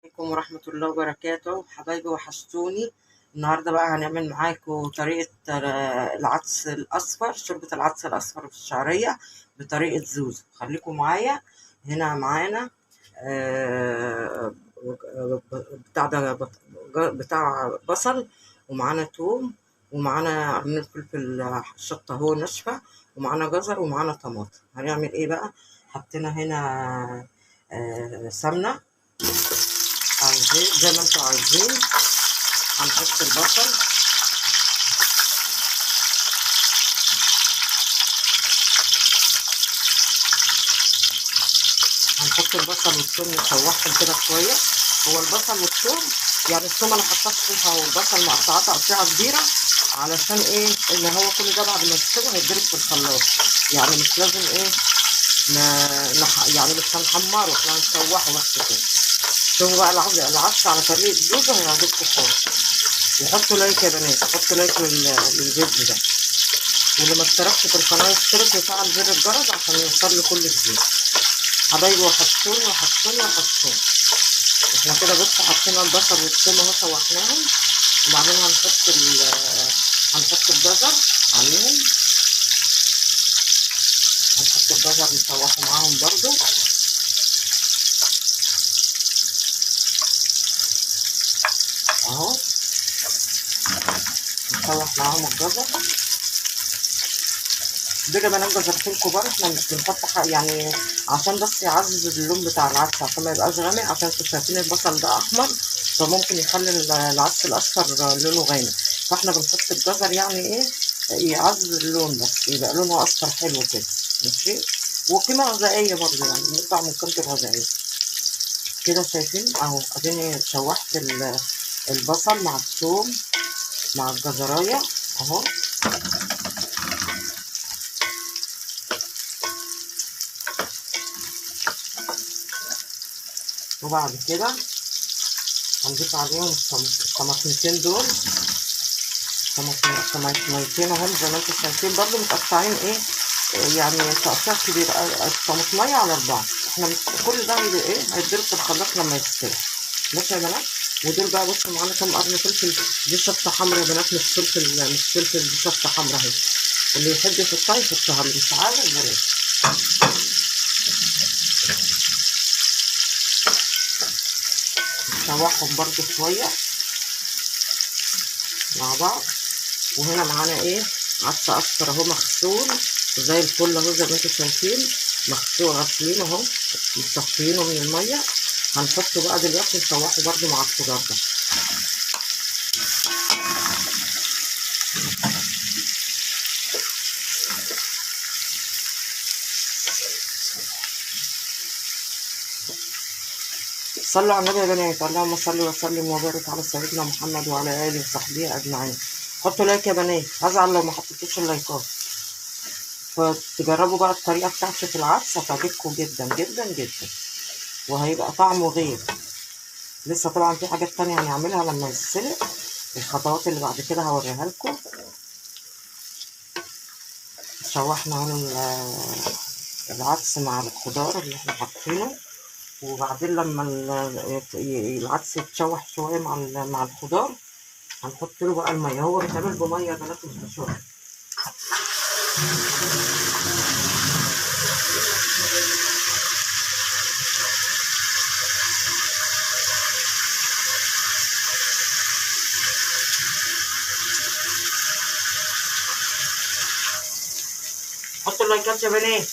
عليكم ورحمة الله وبركاته. حبايبي وحشتوني. النهاردة بقى هنعمل معاكم طريقة العدس الأصفر، شوربة العدس الأصفر بالشعرية بطريقة زوزو. خليكم معايا. هنا معانا بتاع ده، بتاع بصل، ومعانا توم، ومعانا قرن فلفل شطة اهو ناشفة، ومعانا جزر، ومعانا طماطم. هنعمل ايه بقى؟ حطينا هنا سمنة او زيت زي ما انتوا عايزين. هنحط البصل، هنحط البصل والثوم نشوحهم كده شوية. هو البصل والثوم يعني الثوم انا حطيت فيها والبصل مقطعاه تقطيعه كبيرة، علشان ايه؟ ان هو كل ده بعد ما يستوي هيتضرب في الخلاط، يعني مش لازم ايه يعني مش هنحمره، احنا هنشوحه بس كده. شوفوا بقى العدس على طريقه زوزو هيعجبكم خالص. وحطوا like يا بنات، حطوا like للفيديو ده، واللي ما اشتركش في القناة يشترك ويفعل زر الجرس عشان يوصل له كل جديد. حبايبي وحشتوني وحشتوني وحشتوني. احنا كده بصوا حطينا البصل والثوم اهو شوحناهم، وبعدين هنحط الجزر عليهم، هنحط الجزر نشوحه معاهم برضو. اهو نشوح معاهم الجزر. دول يا بنات جزرتين كبار، احنا مش بنحط يعني عشان بس يعزز اللون بتاع العدس، عشان ما يبقاش غامق، عشان انتوا شايفين البصل ده احمر فممكن يخلي العدس الاصفر لونه غامق، فاحنا بنحط الجزر يعني ايه يعزز اللون بس يبقى لونه اصفر حلو كده، ماشي. وقيمه غذائية برضه، يعني بنطلع من قيمته الغذائية كده. شايفين اهو اديني شوحت البصل مع الثوم مع الجزرايه اهو. وبعد كده هنضيف عليهم الطماطمتين دول، طماطميتين اهم زي ما انتم شايفين برضو متقطعين ايه يعني تقطيع كبير، الطماطمية على اربعة. احنا مش كل ده ايه هيتضرب في الخلاط لما يستوي، ماشي يا بنات. ودول بقى بصوا معانا كام قرن فلفل، دي شطه حمرا يا بنات، مش فلفل، مش فلفل، دي شطه حمرا اهي، اللي يحب يحطها يحطها، اللي مش عاوز بلاش. نشوحهم برضو شوية مع بعض. وهنا معانا ايه عدس اصفر اهو مغسول زي الفل اهو زي ما انتم شايفين، مغسول غسلينه اهو مصفينه من المية. هنحطه بقى دلوقتي نشوحه برضو مع الخضار ده. صلوا على النبي يا بنات، اللهم صل وسلم وبارك على سيدنا محمد وعلى اله وصحبه اجمعين. حطوا like يا بنات، هزعل لو ما حطيتوش اللايكات. فتجربوا بقى الطريقة بتاعتي في العدس، هتعجبكم جدا جدا جدا، وهيبقى طعمه غير. لسه طبعا في حاجات تانية هنعملها لما يتسلق، الخطوات اللي بعد كده هوريها لكم. شوحنا اهو العدس مع الخضار اللي احنا حاطينه، وبعدين لما العدس يتشوح شوية مع الخضار هنحط له بقى المية. هو بيتعمل بميه يا بنات مش بشوربه. حطوا اللايكات يا بنات.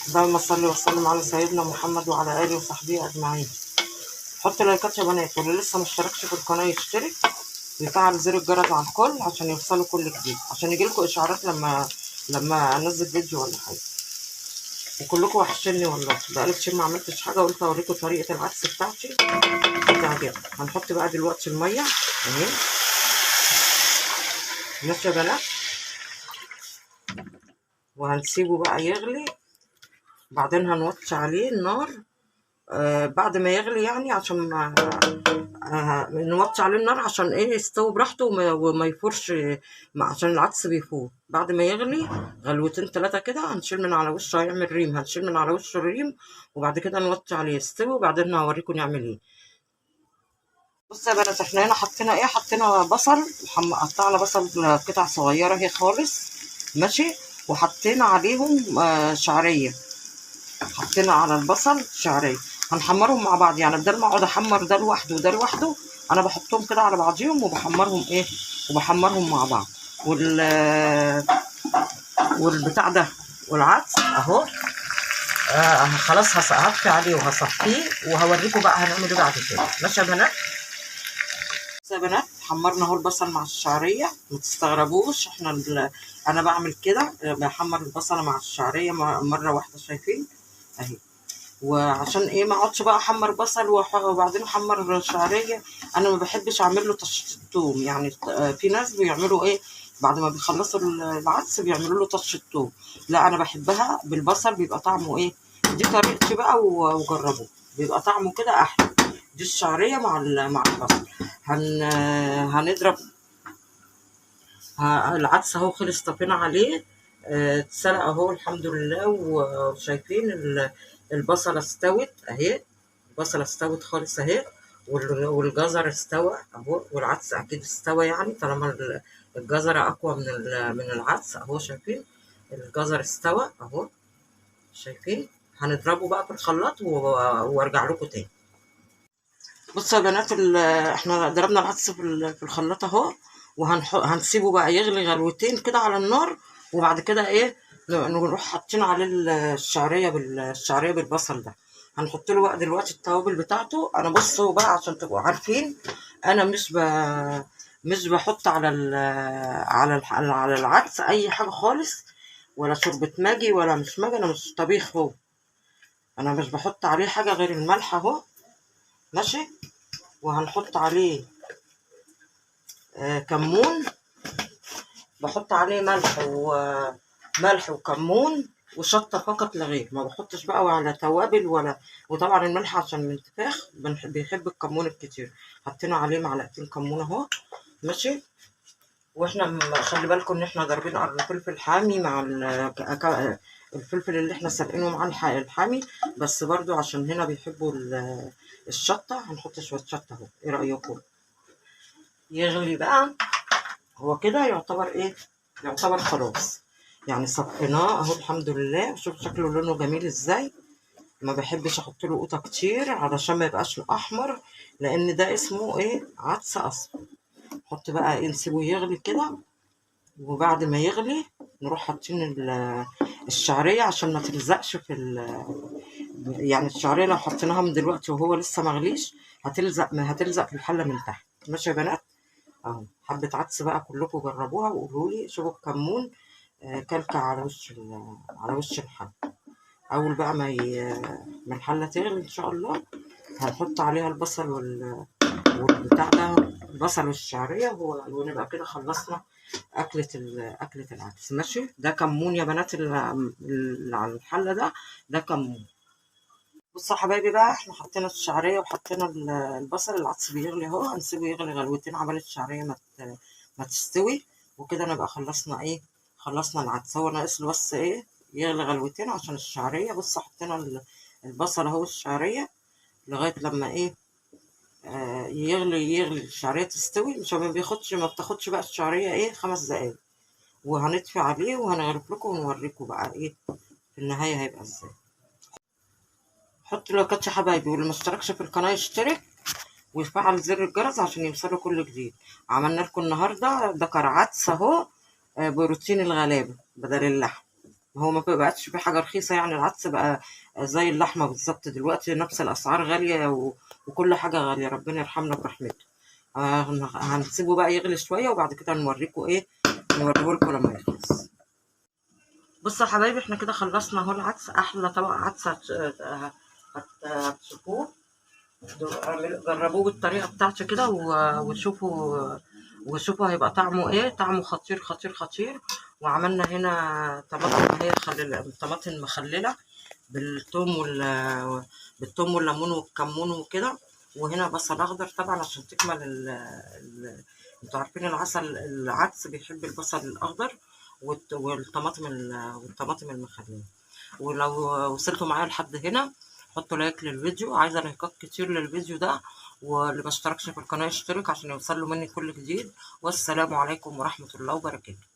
اللهم صل وسلم على سيدنا محمد وعلى اله وصحبه اجمعين. حطوا لايكات يا بنات، واللي لسه ما اشتركش في القناة يشترك ويفعل زر الجرس على الكل عشان يوصلوا كل جديد، عشان يجيلكوا اشعارات لما انزل فيديو ولا حاجة. وكلكم وحشني والله، بقالي كتير ما عملتش حاجة، قلت اوريكم طريقه العدس بتاعتي هتعجبكم. هنحط بقى دلوقتي المية اهي، ماشي يا بنات، وهنسيبه بقى يغلي. بعدين هنوطي عليه النار بعد ما يغلي يعني، عشان ما نوطي عليه النار عشان ايه يستوي براحته وما يفورش، عشان العدس بيفور. بعد ما يغلي غلوتين 3 كده هنشيل من على وشه، هيعمل ريم، هنشيل من على وشه الريم، وبعد كده نوطي عليه يستوي، وبعدين هوريكم نعمل ايه. بصوا يا بنات احنا هنا حطينا ايه، حطينا بصل، قطعنا بصل قطع صغيرة اهي خالص ماشي، وحطينا عليهم شعرية، حطينا على البصل شعرية، هنحمرهم مع بعض. يعني بدل ما اقعد احمر ده لوحده وده لوحده، انا بحطهم كده على بعضيهم وبحمرهم ايه، وبحمرهم مع بعض. والبتاع ده والعدس اهو، خلاص هطفي عليه وهصفيه وهوريكم بقى هنعمل ايه بعد كده. ماشي يا بنات؟ يا بنات حمرنا اهو البصل مع الشعرية، ما تستغربوش احنا انا بعمل كده، بحمر البصله مع الشعرية مرة واحدة، شايفين اهي. وعشان ايه ما اقعدش بقى احمر بصل وبعدين احمر شعرية، انا ما بحبش اعمل له طشه توم. يعني في ناس بيعملوا ايه بعد ما بيخلصوا العدس بيعملوا له طشه توم، لا انا بحبها بالبصل، بيبقى طعمه ايه، دي طريقتي بقى وجربوه، بيبقى طعمه كده احلى. دي الشعرية مع البصل. هنضرب العدس اهو، خلص طفينا عليه، اتسلق اهو الحمد لله. وشايفين البصله استوت اهي، البصله استوت خالص اهي، والجزر استوى اهو، والعدس اكيد استوى، يعني طالما الجزر اقوى من العدس اهو. شايفين الجزر استوى اهو، شايفين. هنضربه بقى في الخلاط وارجع لكم تاني. بصوا يا بنات احنا ضربنا العدس في الخلاط اهو، وهنسيبه بقى يغلي غلوتين كده على النار، وبعد كده ايه نروح حاطين عليه الشعرية بالشعريه بالبصل ده. هنحط له بقى دلوقتي التوابل بتاعته. انا بصوا بقى عشان تبقوا عارفين، انا مش بحط على على العدس اي حاجة خالص، ولا شوربة ماجي ولا مش ماجي، انا مش طبيخ هو، انا مش بحط عليه حاجة غير الملح اهو ماشي. وهنحط عليه كمون، بحط عليه ملح وكمون وشطه فقط لا غير، ما بحطش بقى ولا توابل ولا. وطبعا الملح عشان من انتفاخ بيحب الكمون الكتير، حطينا عليه معلقتين كمون اهو ماشي. واحنا خلي بالكم ان احنا ضاربين قرن فلفل حامي مع الفلفل اللي احنا سلقينه مع الحامي، بس برضو عشان هنا بيحبوا الشطه هنحط شوية شطه اهو. ايه رايكم؟ يغلي بقى هو كده، يعتبر ايه، يعتبر خلاص يعني صفيناه اهو الحمد لله. شوف شكله لونه جميل ازاي. ما بحبش احط له قوطه كتير علشان ما يبقاش احمر، لان ده اسمه ايه، عدس اصفر. نحط بقى ايه، نسيبه يغلي كده، وبعد ما يغلي نروح حاطين الشعرية عشان ما تلزقش في يعني الشعرية لو حطيناها من دلوقتي وهو لسه مغليش هتلزق في الحلة من تحت. ماشي يا بنات اهو. حبه عدس بقى كلكم جربوها وقولوا لي. شوفوا الكمون كلكع على وش على وش الحلة. اول بقى ما الحلة تغلي ان شاء الله هنحط عليها البصل والبتاع ده، البصل والشعريه، ونبقى كده خلصنا اكله العدس ماشي. ده كمون يا بنات اللي على الحلة ده كمون. بصوا يا حبايبي بقى، احنا حطينا الشعرية وحطينا البصل، العدس بيغلي اهو، هنسيبه يغلي غلوتين عبال الشعرية ما تستوي، وكده نبقى خلصنا ايه، خلصنا العدس. هو ناقص له بس ايه، يغلي غلوتين عشان الشعرية. بصوا حطينا البصل اهو الشعرية لغاية لما ايه يغلي الشعرية تستوي، مش ما بياخدش، ما بتاخدش بقى الشعرية ايه 5 دقايق، وهنطفي عليه وهنغرف لكم ونوريكم بقى ايه في النهاية هيبقى ازاي. حطوا لايكات يا حبايبي، واللي ما اشتركش في القناة يشترك ويفعل زر الجرس عشان يوصله كل جديد. عملنا لكم النهارده دكر عدس اهو بروتين الغلابة بدل اللحم، هو ما بقتش في حاجة رخيصة يعني، العدس بقى زي اللحمة بالظبط دلوقتي، نفس الاسعار غالية وكل حاجة غالية، ربنا يرحمنا برحمته. هنسيبه بقى يغلي شوية وبعد كده نوريكم ايه، نوريه لكم لما يخلص. بصوا يا حبايبي احنا كده خلصنا اهو العدس، احلى طبق عدس هتشوفوه، جربوه بالطريقة بتاعتي كده وشوفوا هيبقى طعمه ايه، طعمه خطير خطير خطير. وعملنا هنا طماطم، هي طماطم مخلله بالثوم بالثوم والليمون والكمون وكده. وهنا بصل اخضر طبعا عشان تكمل انتوا عارفين العسل العدس بيحب البصل الاخضر والطماطم والطماطم المخليه. ولو وصلتوا معايا لحد هنا حطوا لايك للفيديو، عايزه لايكات كتير للفيديو ده، واللي ما اشتركش في القناة يشترك عشان يوصل له مني كل جديد. والسلام عليكم ورحمة الله وبركاته.